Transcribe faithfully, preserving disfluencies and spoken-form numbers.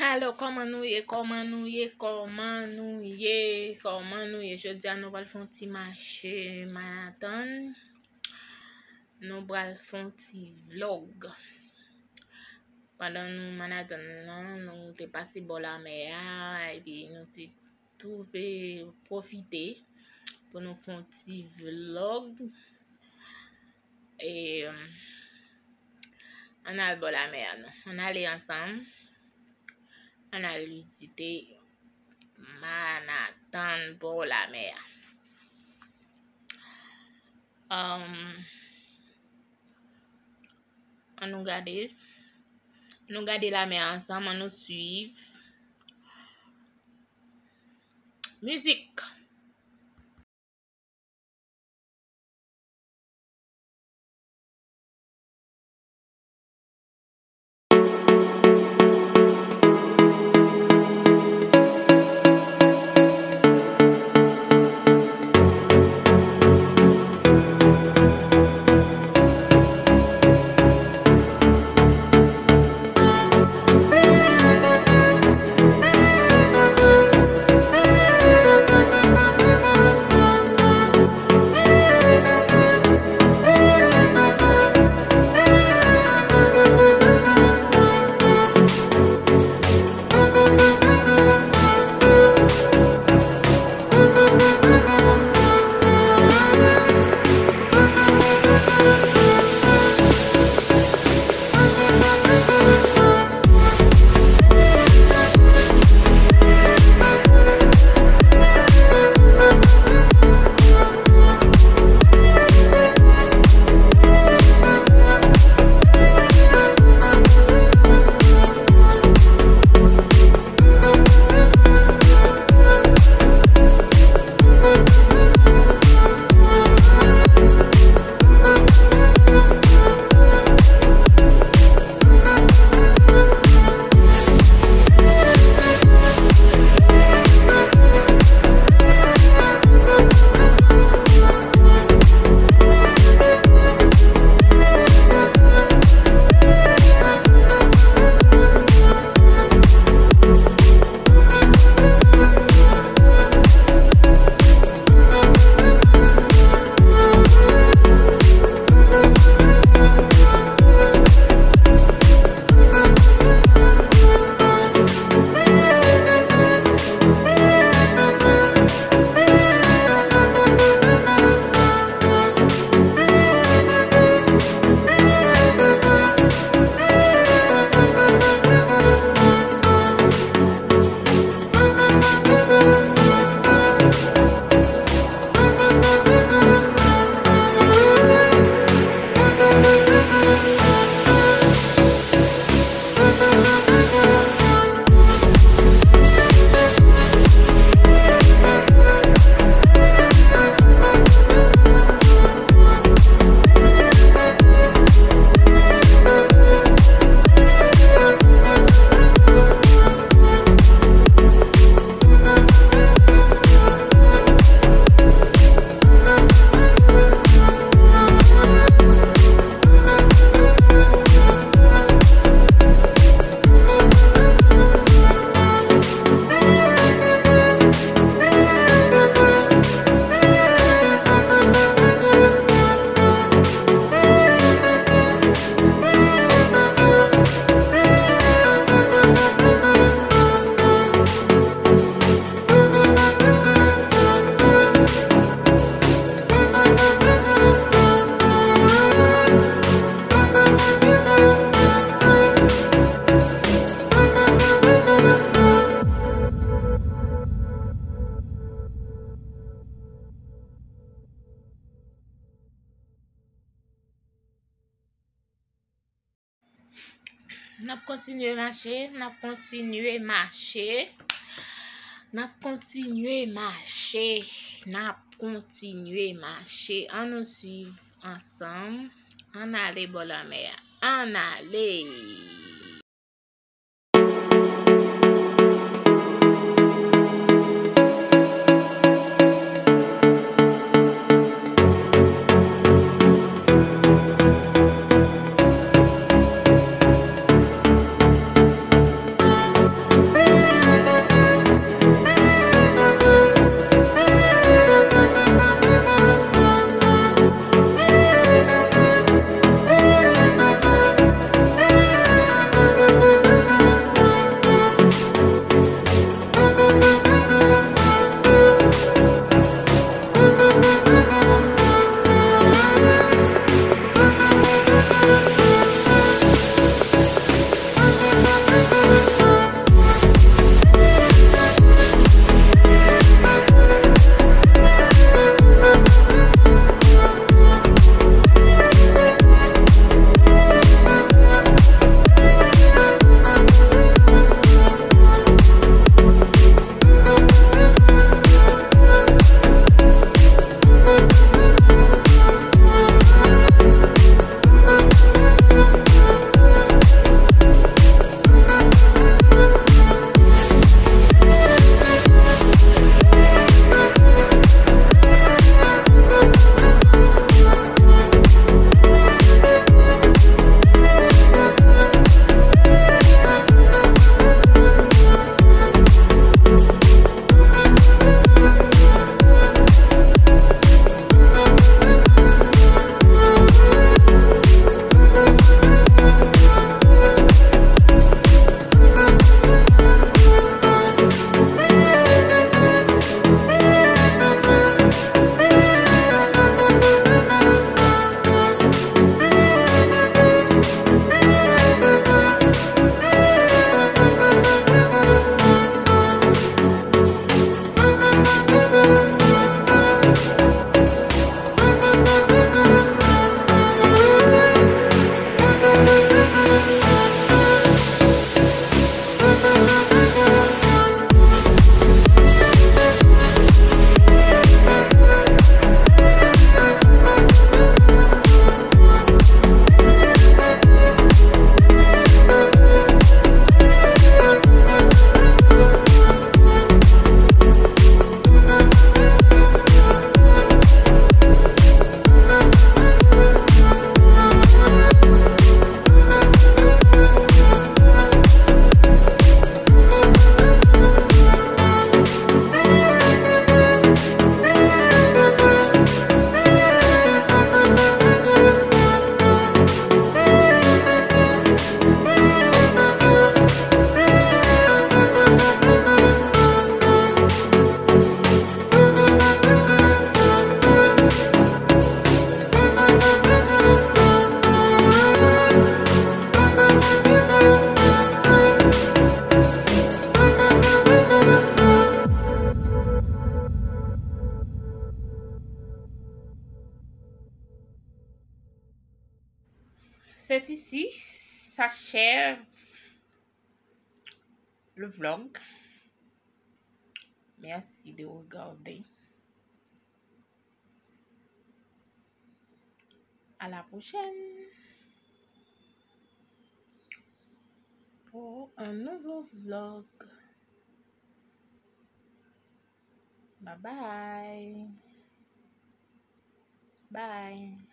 Alo, kòman nou ye? Kòman nou ye? Kòman nou ye? Kòman nou ye? Jodi a, nou pral fè yon ti mache Manhattan. Nou pral fè yon ti vlog. Pandan nou Manhattan nan, nou te pase bò lamè a, epi nou te twouve, pwofite pou nou fè yon ti vlog. E, ann al bò lamè a, non. Ann ale ansanm. Ann al vizite Manhattan bò lamè a. Um, ann nou gade. Nou gade lamè a ansanm, ann nou swiv. Mizik. N ap kontinye mache, n ap kontinye mache, n ap kontinye mache, n ap kontinye mache. Ann nou swiv ansanm. Ann ale bò lamè a. Ann ale! C'est ici, s'achève le vlog. Merci de regarder. À la prochaine pour un nouveau vlog. Bye bye. Bye.